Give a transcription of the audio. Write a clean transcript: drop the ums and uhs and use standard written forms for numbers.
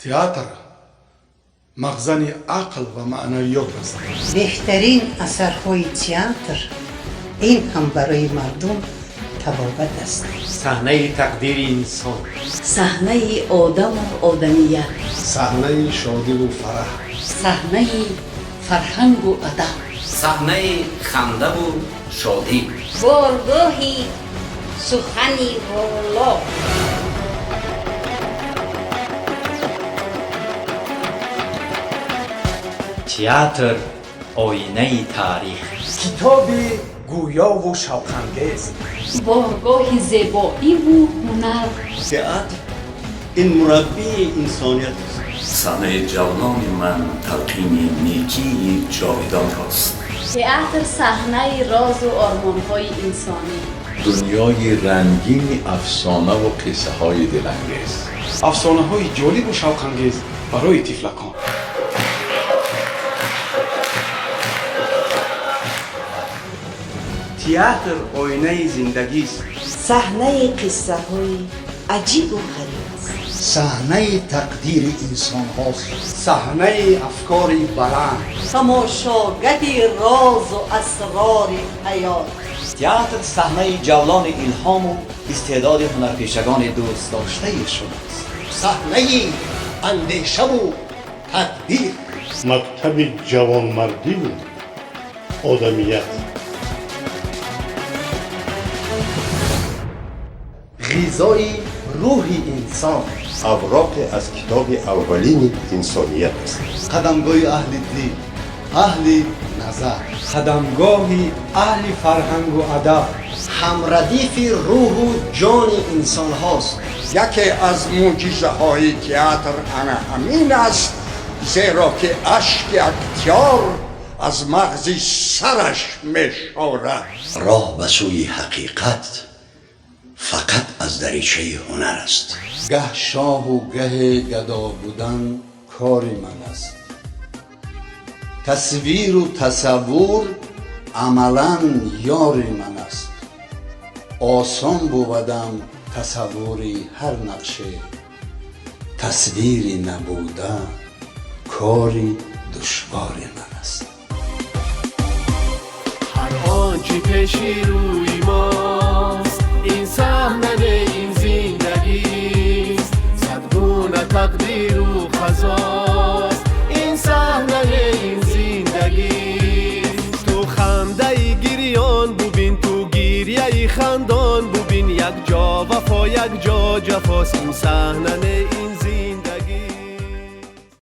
Театр махзани ақл ва маънавиёт аст. Беҳтарин асарҳои театр ин ҳам барои мардум табобат аст. Саҳнаи тақдири инсон, саҳнаи одаму одамият, саҳнаи шодиву фараҳ, саҳнаи фарҳангу адаб, саҳнаи хандаву шодӣ, боргоҳи сухани воло. Театр оинаи таърих, китоби гӯёву шавқангез, боргоҳи зебоиву ҳунар. Театр ин мураббии инсоният аст. Саҳнаи ҷавлони ман талқини некии ҷовидонрост. Театр саҳнаи розу ормонҳои инсонӣ, дунёи рангини афсонаву қиссаҳои дилангез, афсонаҳои ҷолибу шавқангез барои тифлакон. Театр оинаи зиндагист. Саҳнаи қиссаҳои аҷибу ғариб аст. Саҳнаи тақдири инсонҳост. Саҳнаи афкори баланд, тамошогаҳи розу асрори ҳаёт. Театр саҳнаи ҷавлони илҳому истеъдоди ҳунарпешагони дӯстдоштаи шумост. Саҳнаи андешаву тадбир, мактаби ҷавонмардиву одамият, ғизои рӯҳи инсон, авроқе аз китоби аввалини инсоният аст. Қадамгоҳи аҳли дил, аҳли назар, қадамгоҳи аҳли фарҳангу адаб, ҳамрадифи рӯҳу ҷони инсонҳост. Яке аз мӯъҷизаҳои театр ана ҳамин аст, зеро ки ашки актёр аз мағзи сараш мешорад. Роҳ ба сӯи ҳақиқат фақат аз даричаи ҳунар аст. Гаҳ шоҳу гаҳе гадо будан кори ман аст. Тасвиру тасаввур амалан ёри ман аст. Осон бувадам тасаввури ҳар нақше, тасвири набуда кори душвори ман аст. Ҳар он чи пеши рӯи мост, ин саҳна, ин зиндагист, садгуна тақдиру қазост, ин саҳна, ин зиндагист. Ту хандаи гирён бубин, ту гирьяи хандон бубин, як ҷо вафо, як ҷо ҷафост, ин саҳна, ин зиндагист.